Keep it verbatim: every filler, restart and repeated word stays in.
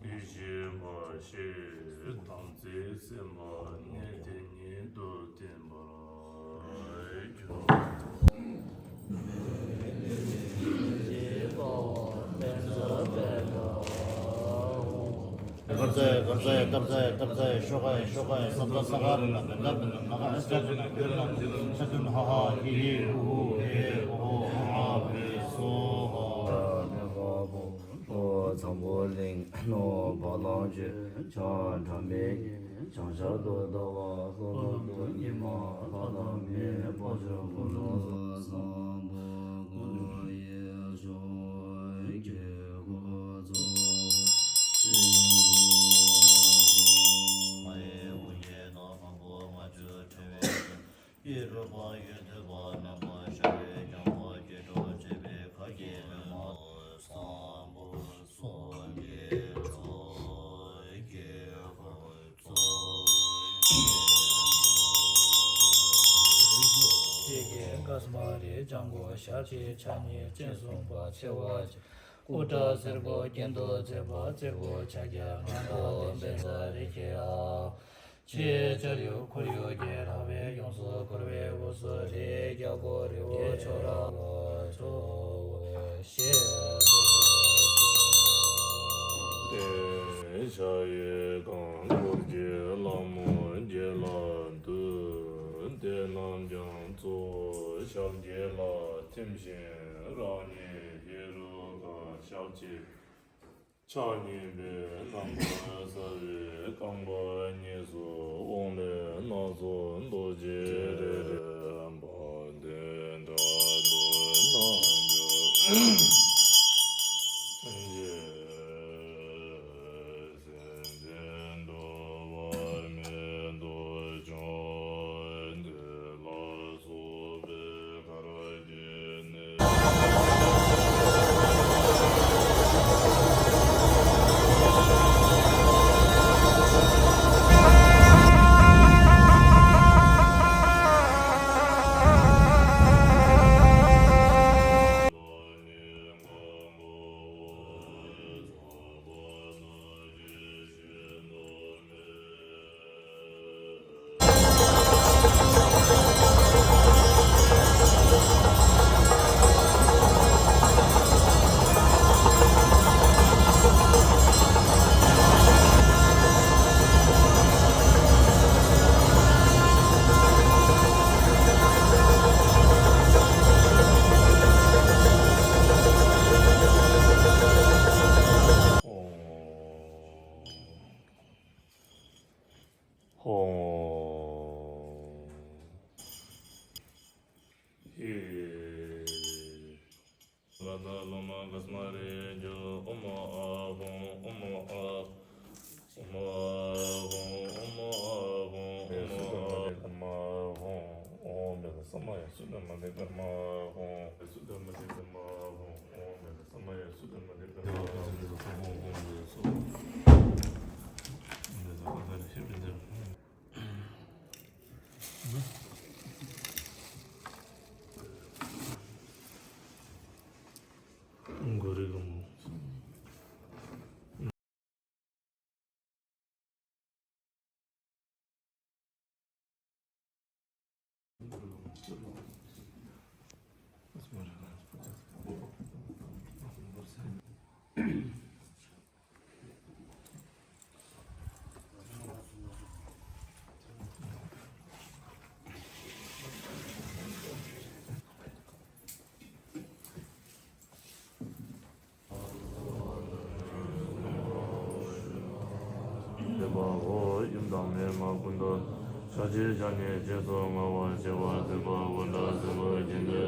ཡིད་བཞིན་པ་ཞེས་དམ་ཚིག་སེམས་དཔའ་གནས་དེ་ཉིད་དུ་བསྟན་པར་གྱུར། བཀའ་སྩལ་བཀའ་སྩལ་བཀའ་སྩལ་བཀའ་སྩལ་ཤོ་ག་ཤོ་ག་ས་ད་ས་ག་ར་ན་བན་ད་བན་ད་ན་ག་ཨ་ས་ད་ན་གུ་ན་ས་དུན་ཧ་ཧ་ཧི་ཧི་ཧུ་ཧུ་ཧེ་ཧོ་ཧོ་ཧ་ཧ་ཧི་སོ་ཧ། ནོ་འཛམ་བུ་གླིང་ནོ་བ་ལང་ཅི་ཆ་འདྲ་མེད་བྱང་ཤར་དུ་ཟླ་བ་ལྷོ་ནུབ་ཏུ་ཉི་མ་ལྷ་དང་མིའི་དཔལ་འབྱོར་ཀུན་ལ་བསམ་པ་ཀུན་ཡེ་ཤོ་ཁྱེད་ཀོ་ཚོ་ཁྱེད་ཀོ་ཚོ་མ་ཡེ་ཀུན་ཡེ་ནོ་མ་པོ་མ་ཆུ་ཁྲེ་བའི་ཡེ་རུ་པ་ཡེ་ཐུ་པ་ནམ་པ་ཤ་རེ་ཀྱང་པ་ཀྱེ་གྲོ་ཅེ་བེ་ཁ་ཀྱེ་མེ་མ་སམ་བུ་སོ་ཀྱེ་ཚོ་ཀྱེ་ཁོ་ཚོ་ཀྱེ་ཚོ་ཀྱེ་ཀེ་ཀ་སྨ་རེ་ལྗང་གུ་ཞལ་གཅིག་ཕྱག་གཉིས་སྤྱན་ཟུང་པ་མཆེ་བ་གཅིག་སྐུ་ཕྲེང་སེར་པོ་གྱེན་དུ་བརྩེགས་པ་བརྩེགས་པོ་ཕྱག་རྒྱ་ལྔ་དང་ལྡན་པའི་ས་རི་ཁྱེ་ཨ། ཆེ་ཆར་ཡུག་ཁོར་ཡུག་གི་ར་བས་ཡོངས་སུ་བསྐོར་བའི་དབུས་སུ་རིའི་རྒྱལ་པོ་རི་བོ་ཁྱོད་ར་ལ་གཙོ་བོ་ཞེས་སོ། དེ་ཤ་ཡི་གང་འཁོར་གྱི་ལྷ་མོ་རྒྱལ་ལ་འདུད། དེ་རྣམས་ཀྱང་གཙོ་བོ་ཞབས་རྗེས་ལ་ཐིམ་ཞིང་རང་ཉིད་ཧེ་རུ་ཀ་ཞབས་ཀྱི་ཕྱག་གཉིས་པའི་རྣམ་པར་གསལ་བའི་རྐང་པ་གཉིས་སུ་དབང་ལས་སྣ་ཚོགས་རྡོ་རྗེ་རེ་རེ་འབར་ཏེ་དགྲ་བཅོམ་རྣམས་ཀྱང་རྗེས་སེམས་ཅན་འགྲོ་བ་མེད་དུ་བྱུང་། དེ་ལ་སོགས་པའི་གར་གྱིས་ནི། ཧོ། ཧེ། ལ་ད་ལོ་མ་ག་སྨ་རེ་ཇོ། ཨོ་མ་ཨ་ཧོ། ཨོ་མ་ཨ། ཨོ་མ་ཨ་ཧོ། ཨོ་མ་ཨ་ཧོ། ཨོ་མ་ཨ་ཧོ། ཨོ་མ་ཨ་ཧོ། ཨོ་མ་ཨ་ཧོ། ཡུམ་དང་མེ་མ་ཀུན་ཏུ། ཕྱག་རྒྱའི་ཞལ་ནི་རྗེས་སུ་བསྔགས་པ་བྱེ་བ་བཅུ་པ་པུ་ཏ་སེ་བ་ཀྱི་འདི།